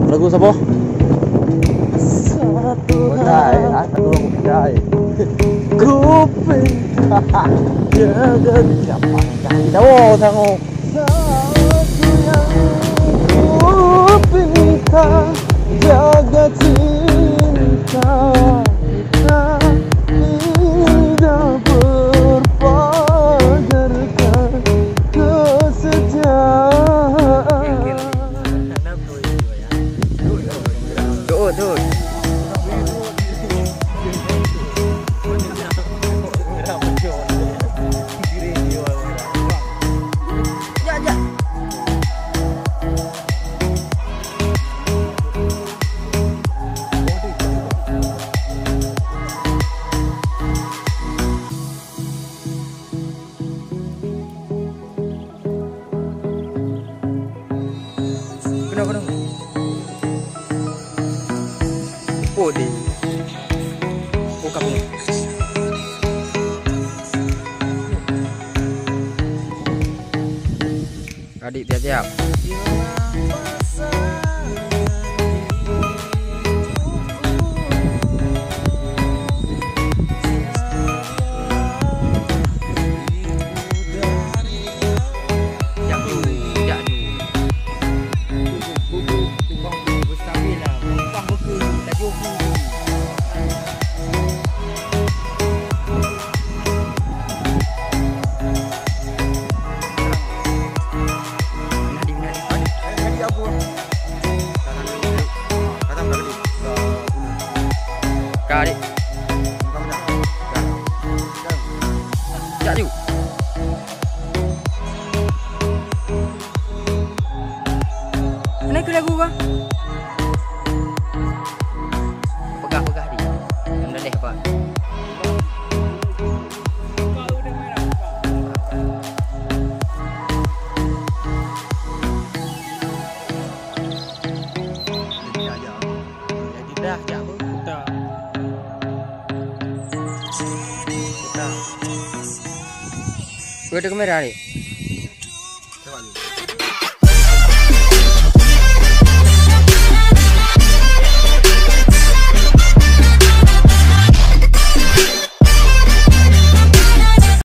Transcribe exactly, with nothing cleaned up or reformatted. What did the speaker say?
Lagu sapa? Satu. Benar, ah, satu lagu pindah, eh. Kupinta jaga. Siapa yang tahu, sangu? Satu yang kupinta, jaga cinta kita tidak berpagarkan kesetiaan. Tuh, tuh. Jak, jak. Keunoe, keunoe. Oh, deh. Oh, kamu. Adik tiap-tiap. Jak ju, jak ju. Bubuk tukang bubuk stabil lah. Muntah beku, laju aku. Nadi, nadi. Nadi, nadi aku. Kata, kata, kata, kata. Ka, adik. Jak ju. Mana tu lagu kah? Peugah-peugah di. Yang dah leh apa? Jadi dah, jak apa? Dah. Dah. Kau ada kamera ni?